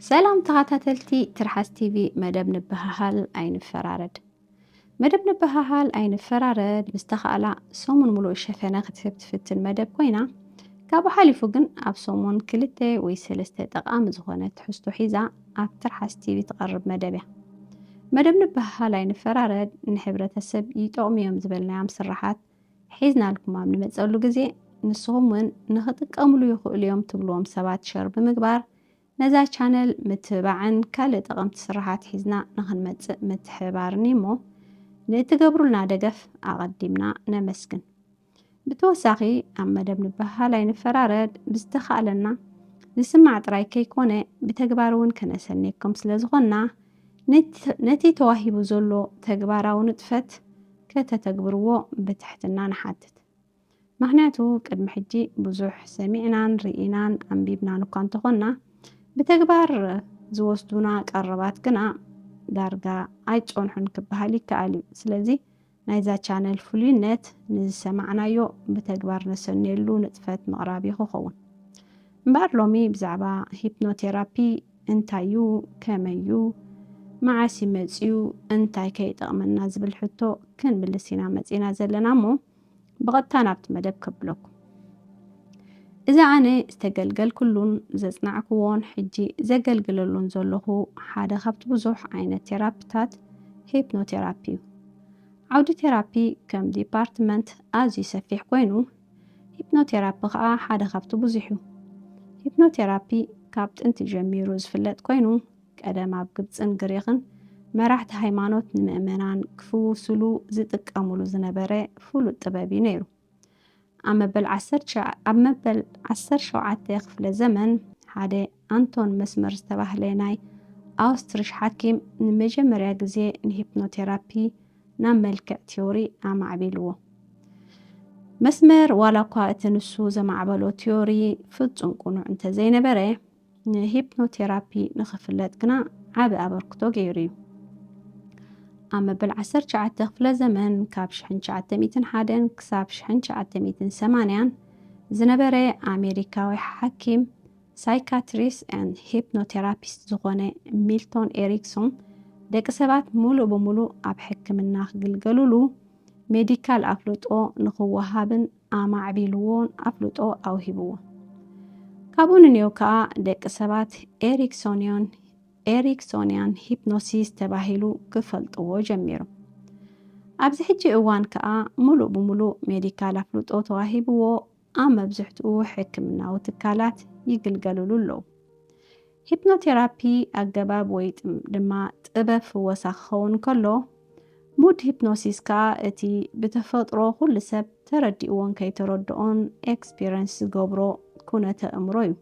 ሰላም ተኸታተልቲ ትርሓስ ቲቪ፣ መደብ ንበሃሃል ኣይንፈራረድ። መደብ ንበሃሃል ኣይንፈራረድ ብዝተኻእላ ሰሙን ሙሉእ ሸፈነ ክትህብ ትፍትን መደብ ኮይና፣ ካብኡ ሓሊፉ ግን ኣብ ሰሙን ክልተ ወይ ሰለስተ ጠቓሚ ዝኾነ ትሕዝቶ ሒዛ ኣብ ትርሓስ ቲቪ ትቐርብ መደብ እያ። መደብ ንበሃሃል ኣይንፈራረድ ንሕብረተሰብ ይጠቕሙ እዮም ዝበልናዮም ስራሓት ሒዝናልኩም ኣብ ንመጸሉ ግዜ፣ ንስኹም እውን ንኽጥቀምሉ ይኽእሉ እዮም ትብልዎም ሰባት ሸር ብምግባር፣ ነዛ ቻነል ምትብባዕን ካልእ ጠቐምቲ ስራሓት ሒዝና ንኽንመጽእ ምትሕብባርን እዩ እሞ፣ ንእትገብሩልና ደገፍ ኣቐዲምና ነመስግን። ብተወሳኺ፣ ኣብ መደብ ንበሃል ኣይንፈራረድ፣ ብዝተኻእለና ዝስማዕ ጥራይ ከይኮነ፣ ብተግባር እውን ከነሰንየኩም ስለ ዝኾንና፣ ነቲ ነቲ ተዋሂቡ ዘሎ ተግባራዊ ንጥፈት ከተተግብርዎ ብትሕትና ንሓትት። ምኽንያቱ፣ ቅድሚ ሕጂ ብዙሕ ሰሚዕናን ርኢናን ኣንቢብናን እኳ እንተኾንና፣ ብተግባር ዝወስዱና ቀረባት ግና ዳርጋ ኣይጸንሑን ክበሃል ይከኣል እዩ። ስለዚ፣ ናይዛ ቻነል ፍሉይነት ንዝሰማዕናዮ ብተግባር ነሰንየሉ ንጥፈት ምቕራብ እዩ ክኸውን። እምበኣር ሎሚ ብዛዕባ ሂፕኖቴራፒ እንታይ እዩ፣ ከመይ እዩ፣ መዓስ እዩ መጺኡ፣ እንታይ ከ ይጠቕመና ዝብል ሕቶ ክንምልስ ኢና መጺና ዘለና እሞ፣ ብቐጥታ ናብቲ መደብ ከብለኩም። እዚ ኣነ ዝተገልገልኩሉን ዘጽናዕክዎን ሕጂ ዘገልግለሉን ዘለኹ ሓደ ካብቲ ብዙሕ ዓይነት ቴራፒታት ሂፕኖቴራፒ እዩ። ዓውዲ ቴራፒ ከም ዲፓርትመንት ኣዝዩ ሰፊሕ ኮይኑ፣ ሂፕኖቴራፒ ከኣ ሓደ ካብቲ ብዙሕ እዩ። ሂፕኖቴራፒ ካብ ጥንቲ ጀሚሩ ዝፍለጥ ኮይኑ፣ ቀደም ኣብ ግብጽን ግሪኽን መራሕቲ ሃይማኖት ንምእመናን ክፍውስሉ ዝጥቀምሉ ዝነበረ ፍሉጥ ጥበብ እዩ ነይሩ። ኣብ መበል ዓሰርተ ሸ-፣ ኣብ መበል ዓሰርተ ሸውዓተ ክፍለ ዘመን ሓደ ኣንቶን መስመር ዝተባህለ ናይ ኣውስትሪሽ ሓኪም ንመጀመርያ ግዜ ንሂፕኖቴራፒ ናብ መልክዕ ቲዮሪ ኣማዕቢልዎ። መስመር ዋላ እኳ እቲ ንሱ ዘማዕበሎ ቲዮሪ ፍጹም ቅኑዕ እንተዘይነበረ፣ ንሂፕኖቴራፒ ንኽፍለጥ ግና ዓቢ ኣበርክቶ ገይሩ እዩ። ኣብ መበል ዓሰርተ ትሽዓተ ክፍለ ዘመን፣ ካብ ሽሕን ትሽዓተ ሚእትን ሓደን ክሳብ ሽሕን ትሽዓተ ሚእትን ሰማንያን ዝነበረ ኣሜሪካዊ ሓኪም፣ ሳይካትሪስት and ሂፕኖቴራፒስት ዝኾነ ሚልቶን ኤሪክሶን፣ ደቂ ሰባት ሙሉእ ብሙሉእ ኣብ ሕክምና ክግልገሉሉ ሜዲካል ኣፍልጦ ንኽወሃብን ኣማዕቢልዎን ኣፍልጦ ኣውሂብዎ። ካብኡ ንንየው ከኣ ደቂ ሰባት ኤሪክሶንዮን፣ ኤሪክሶንያን ሂፕኖሲስ ተባሂሉ ክፈልጥዎ ጀሚሩ። ኣብዚ ሕጂ እዋን ከኣ ሙሉእ ብሙሉእ ሜዲካል ኣፍልጦ ተዋሂብዎ ኣብ መብዝሕትኡ ሕክምናዊ ትካላት ይግልገሉሉ ኣለዉ። ሂፕኖቴራፒ ኣገባብ ወይ ጥም-፣ ድማ ጥበብ ፍወሳ ክኸውን ከሎ፣ ሙድ ሂፕኖሲስ ከኣ እቲ ብተፈጥሮ ኩሉ ሰብ ተረዲእዎን ከይተረድኦን ኤክስፒሪየንስ ዝገብሮ ኩነተ እምሮ እዩ።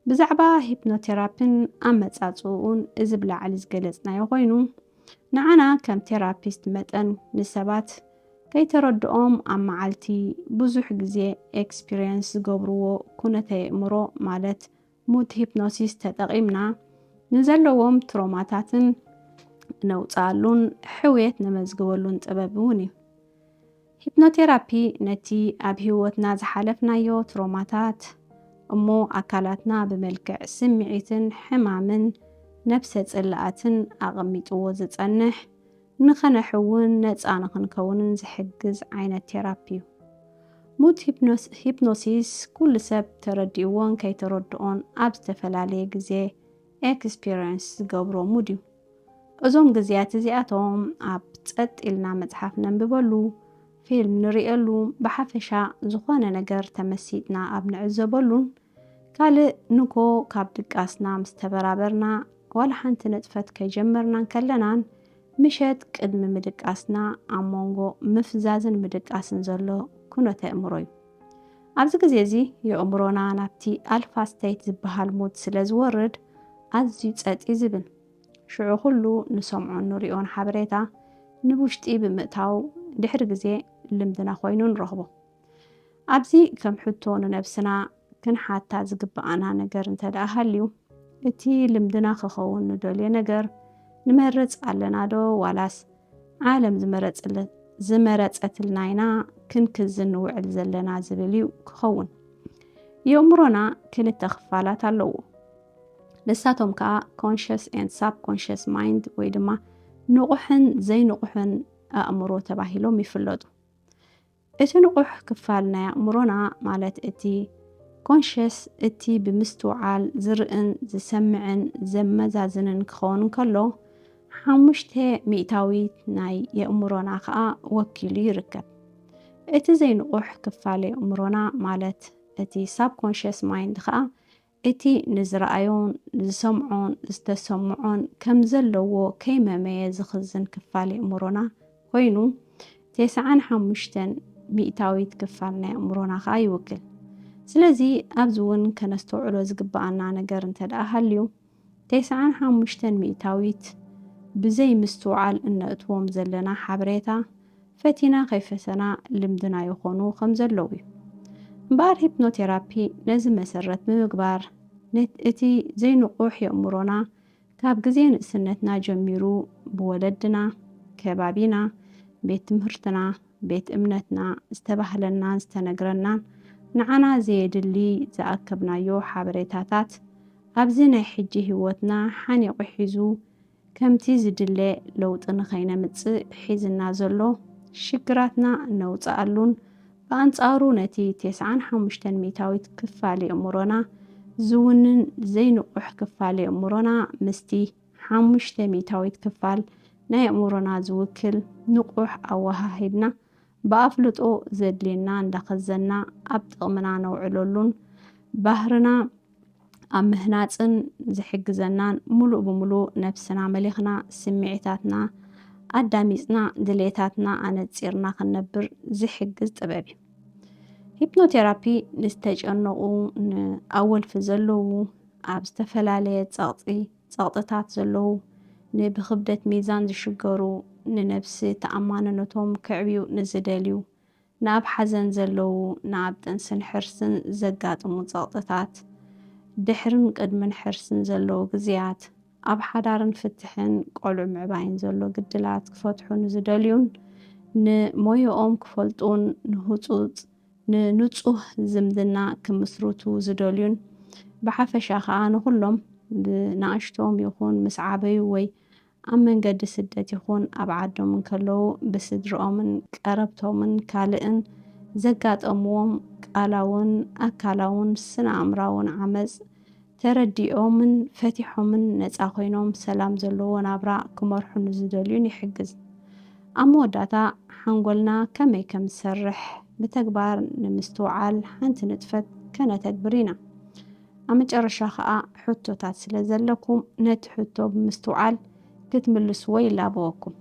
ብዛዕባ ሂፕኖቴራፒን ኣመጻጽኡን እዚ ብላዕሊ ዝገለጽናዮ ኮይኑ፣ ንዓና ከም ቴራፒስት መጠን ንሰባት ከይተረድኦም ኣብ መዓልቲ ብዙሕ ግዜ ኤክስፒሪየንስ ዝገብርዎ ኩነተ የእምሮ ማለት ሙድ ሂፕኖሲስ ተጠቒምና ንዘለዎም ትሮማታትን ነውጽኣሉን ሕውየት ነመዝግበሉን ጥበብ እውን እዩ። ሂፕኖቴራፒ ነቲ ኣብ ህይወትና ዝሓለፍናዮ ትሮማታት እሞ ኣካላትና ብመልክዕ ስምዒትን ሕማምን ነብሰ ጽልኣትን ኣቐሚጥዎ ዝጸንሕ ንኸነሕውን ነጻ ንኽንከውንን ዝሕግዝ ዓይነት ቴራፒ እዩ። ሙድ ሂፕኖስ-፣ ሂፕኖሲስ ኩሉ ሰብ ተረዲእዎን ከይተረድኦን ኣብ ዝተፈላለየ ግዜ ኤክስፒሪየንስ ዝገብሮ ሙድ እዩ። እዞም ግዜያት እዚኣቶም ኣብ ጸጥ ኢልና መጽሓፍ ነንብበሉ፣ ፊልም ንርእየሉ፣ ብሓፈሻ ዝኾነ ነገር ተመሲጥና ኣብ ንዕዘበሉን ካልእ ንጎ ካብ ድቃስና ምስ ተበራበርና ዋላ ሓንቲ ንጥፈት ከይጀመርና እንከለናን ምሸት ቅድሚ ምድቃስና ኣብ መንጎ ምፍዛዝን ምድቃስን ዘሎ ኩነተ ኣእምሮ እዩ። ኣብዚ ግዜ እዚ የእምሮና ናብቲ ኣልፋ ስቴት ዝበሃል ሙድ ስለ ዝወርድ ኣዝዩ ጸጥ እዩ ዝብል። ሽዑ ኩሉ ንሰምዖን ንሪኦን ሓበሬታ ንውሽጢ ብምእታው ድሕሪ ግዜ ልምድና ኮይኑ ንረኽቦ። ኣብዚ ከም ሕቶ ንነብስና ክንሓታ ዝግብኣና ነገር እንተ ደኣ ሃልዩ፣ እቲ ልምድና ክኸውን ንደልዮ ነገር ንመርጽ ኣለና ዶ ዋላስ ዓለም ዝመረጽለ-፣ ዝመረጸትልና ኢና ክንክዝን ንውዕል ዘለና ዝብል እዩ ክኸውን። የእምሮና ክልተ ክፋላት ኣለዎ። ንሳቶም ከዓ conscious and subconscious mind ወይ ድማ ንቑሕን ዘይንቑሕን ኣእምሮ ተባሂሎም ይፍለጡ። እቲ ንቑሕ ክፋል ናይ ኣእምሮና ማለት እቲ conscious እቲ ብምስትውዓል ዝርእን ዝሰምዕን ዘመዛዝንን ክኸውን ከሎ ሓሙሽተ ሚእታዊት ናይ የእምሮና ከዓ ወኪሉ ይርከብ። እቲ ዘይንቑሕ ክፋል የእምሮና ማለት እቲ subconscious mind ከዓ እቲ ንዝረኣዮን ዝሰምዖን ዝተሰምዖን ከም ዘለዎ ከይመመየ ዝኽዝን ክፋል የእምሮና ኮይኑ ተስዓን ሓሙሽተን ሚእታዊት ክፋል ናይ ኣእምሮና ከዓ ይውክል። ስለዚ ኣብዚ እውን ከነስተውዕሎ ዝግብኣና ነገር እንተ ደኣ ሃልዩ ተስዓን ሓሙሽተን ሚእታዊት ብዘይ ምስትውዓል እነእትዎም ዘለና ሓበሬታ ፈቲና ከይፈተና ልምድና ይኾኑ ከም ዘለዉ እዩ። እምበኣር ሂፕኖቴራፒ ነዚ መሰረት ብምግባር እቲ ዘይንቑሕ የእምሮና ካብ ግዜ ንእስነትና ጀሚሩ ብወለድና፣ ከባቢና፣ ቤት ትምህርትና፣ ቤት እምነትና ዝተባህለናን ዝተነግረናን ንዓና ዘየድሊ ዝኣከብናዮ ሓበሬታታት ኣብዚ ናይ ሕጂ ህይወትና ሓኒቑ ሒዙ ከምቲ ዝድለ ለውጢ ንኸይነምጽእ ሒዝና ዘሎ ሽግራትና ነውጽኣሉን ብኣንጻሩ ነቲ ተስዓን ሓሙሽተን ሚእታዊት ክፋል የእምሮና ዝውንን ዘይንቑሕ ክፋል የእምሮና ምስቲ ሓሙሽተ ሚእታዊት ክፋል ናይ ኣእምሮና ዝውክል ንቑሕ ኣወሃሂድና ብኣፍልጦ ዘድልየና እንዳኸዘና ኣብ ጥቕምና ነውዕለሉን ባህርና ኣብ ምህናፅን ዝሕግዘናን ሙሉእ ብሙሉእ ነብስና መሊኽና ስምዒታትና ኣዳሚፅና ድሌታትና ኣነፂርና ክንነብር ዝሕግዝ ጥበብ እዩ። ሂፕኖቴራፒ ንዝተጨነቑ፣ ንኣወልፊ ዘለዉ፣ ኣብ ዝተፈላለየ ፀቕጢ ፀቕጥታት ዘለዉ፣ ንብኽብደት ሚዛን ዝሽገሩ፣ ንነብሲ ተኣማንነቶም ከዕብዩ ንዝደልዩ፣ ንኣብ ሓዘን ዘለዉ፣ ንኣብ ጥንስን ሕርስን ዘጋጥሙ ጸቕጥታት፣ ድሕርን ቅድምን ሕርስን ዘለዉ ግዜያት፣ ኣብ ሓዳርን ፍትሕን ቆልዑ ምዕባይን ዘሎ ግድላት ክፈትሑ ንዝደልዩን ንሞዮኦም ክፈልጡን ንህጹጽ ንንጹህ ዝምድና ክምስርቱ ዝደልዩን ብሓፈሻ ከኣ ንኹሎም ብንኣሽቶም ይኹን ምስ ዓበዩ ወይ ኣብ መንገዲ ስደት ይኹን ኣብ ዓዶም እንከለዉ ብስድርኦምን ቀረብቶምን ካልእን ዘጋጠምዎም ቃላውን ኣካላውን ስነ ኣእምራውን ዓመጽ ተረዲኦምን ፈቲሖምን ነጻ ኮይኖም ሰላም ዘለዎ ናብራ ክመርሑ ንዝደልዩን ይሕግዝ። ኣብ መወዳእታ ሓንጎልና ከመይ ከም ዝሰርሕ ብተግባር ንምስትውዓል ሓንቲ ንጥፈት ከነተግብር ኢና። ኣብ መጨረሻ ከኣ ሕቶታት ስለ ዘለኩም ነቲ ሕቶ ብምስትውዓል ክትምልስዎ ይላበወኩም።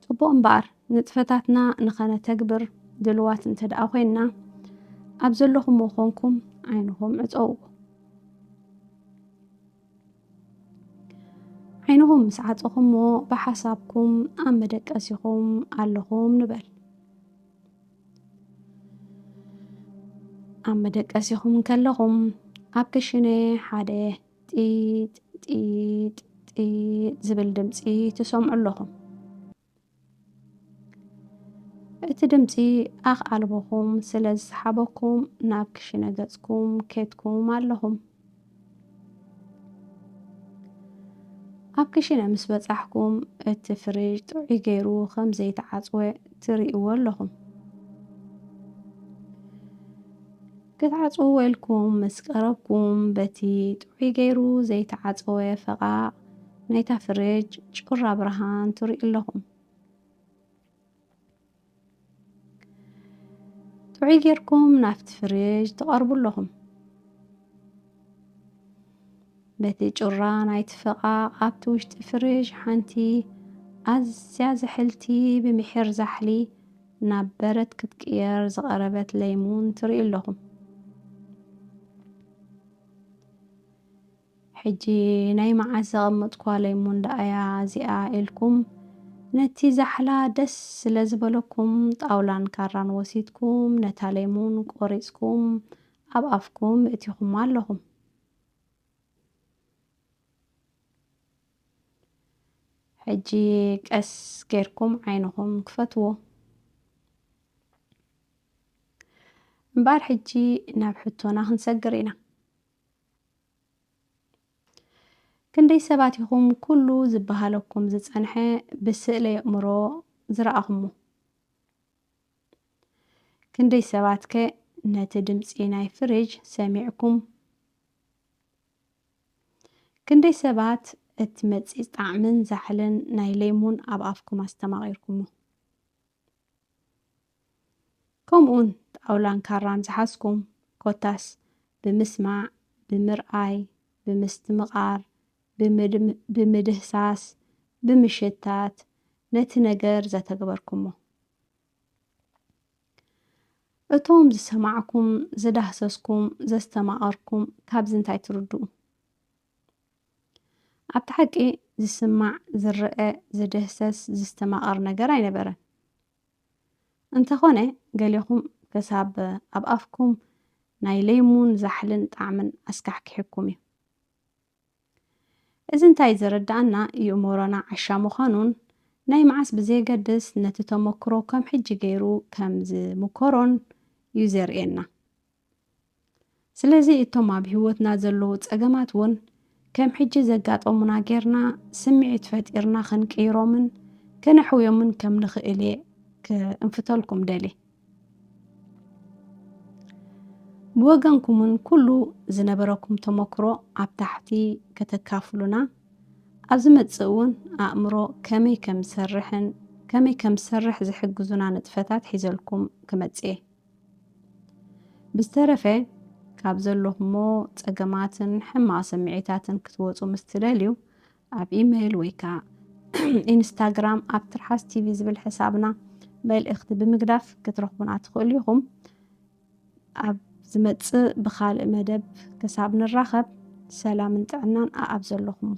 ጽቡቕ እምበኣር ንጥፈታትና ንኸነተግብር ድልዋት እንተ ደኣ ኮይንና ኣብ ዘለኹምዎ ኮንኩም ዓይንኹም ዕጸውዎ። ዓይንኹም ምስ ዓጸኹምዎ ብሓሳብኩም ኣብ መደቀሲኹም ኣለኹም ንበል። ኣብ መደቀሲኹም እንከለኹም ኣብ ክሽነ ሓደ ጢጥ ጢጥ ጢጥ ዝብል ድምፂ ትሰምዑ ኣለኹም። እቲ ድምፂ ኣኽ ኣልቦኹም ስለ ዝሰሓበኩም ናብ ክሽነ ገፅኩም ኬድኩም ኣለኹም። ኣብ ክሽነ ምስ በጻሕኩም እቲ ፍሪጅ ጥዑይ ገይሩ ከም ዘይተዓጽወ ትርእይዎ ኣለኹም። ክትዓጽውዎ ኢልኩም ምስ ቀረብኩም በቲ ጥዑይ ገይሩ ዘይተዓጸወ ፈቓቕ ናይታ ፍሪጅ ጩራ ብርሃን ትርእዩ ኣለኹም። ጥዑይ ጌርኩም ናብቲ ፍሪጅ ትቐርቡ ኣለኹም። በቲ ጩራ ናይቲ ፈቓቕ ኣብቲ ውሽጢ ፍሪጅ ሓንቲ ኣዝያ ዝሕልቲ ብምሒር ዛሕሊ ናብ በረድ ክትቅየር ዝቐረበት ለይሙን ትርእዩ ኣለኹም። ሕጂ ናይ መዓስ ዘቐመጥኳ ለይሙን ደኣያ እዚኣ ኢልኩም ነቲ ዛሕላ ደስ ስለ ዝበለኩም ጣውላን ካራን ወሲድኩም ነታ ለይሙን ቆሪጽኩም ኣብ ኣፍኩም እቲኹማ ኣለኹም። ሕጂ ቀስ ጌርኩም ዓይንኹም ክፈትዎ። እምበኣር ሕጂ ናብ ሕቶና ክንሰግር ኢና። ክንደይ ሰባት ኢኹም ኩሉ ዝበሃለኩም ዝጸንሐ ብስእለ የእምሮ ዝረኣኹሞ? ክንደይ ሰባትከ ነቲ ድምጺ ናይ ፍሪጅ ሰሚዕኩም? ክንደይ ሰባት እቲ መጺጽ ጣዕምን ዛሕልን ናይ ሌሙን ኣብ ኣፍኩም ኣስተማቒርኩሞ? ከምኡውን ጣውላን ካራን ዝሓዝኩም፣ ኮታስ ብምስማዕ፣ ብምርኣይ፣ ብምስትምቓር፣ ብምድም-፣ ብምድህሳስ፣ ብምሽታት ነቲ ነገር ዘተግበርኩሞ። እቶም ዝሰማዕኩም፣ ዝዳህሰስኩም፣ ዘስተማቐርኩም ካብዚ እንታይ ትርድኡ? ኣብቲ ሓቂ ዝስማዕ፣ ዝረአ፣ ዝድህሰስ፣ ዝስተማቐር ነገር ኣይነበረን። እንተኾነ ገሌኹም ክሳብ ኣብ ኣፍኩም ናይ ለይሙን ዛሕልን ጣዕምን ኣስካሕኪሕኩም እዩ። እዚ እንታይ ዘረድኣና፣ የእምሮና ዓሻ ምዃኑን ናይ መዓስ ብዘየገድስ ነቲ ተመክሮ ከም ሕጂ ገይሩ ከም ዝምኮሮን እዩ ዘርእየና። ስለዚ እቶም ኣብ ህይወትና ዘለዉ ጸገማት እውን ከም ሕጂ ዘጋጠሙና ጌርና ስምዒት ፈጢርና ክንቅይሮምን ከነሕውዮምን ከም ንኽእል እየ ክእንፍተልኩም ደሊ። ብወገንኩምን ኩሉ ዝነበረኩም ተመክሮ ኣብ ታሕቲ ከተካፍሉና፣ ኣብ ዝመጽእ እውን ኣእምሮ ከመይ ከም ዝሰርሕን ከመይ ከም ዝሰርሕ ዝሕግዙና ንጥፈታት ሒዘልኩም ክመጽእ እየ። ብዝተረፈ ካብ ዘለኹሞ ጸገማትን ሕማቕ ስምዒታትን ክትወጹ ምስ ትደልዩ፣ ኣብ ኢሜይል ወይ ከኣ ኢንስታግራም ኣብ ትርሓስ ቲቪ ዝብል ሕሳብና መልእኽቲ ብምግዳፍ ክትረኽቡና ትኽእሉ ኢኹም። ኣብ ዝመጽእ ብኻልእ መደብ ክሳብ ንራኸብ ሰላምን ጥዕናን ኣኣብ ዘለኹሞ።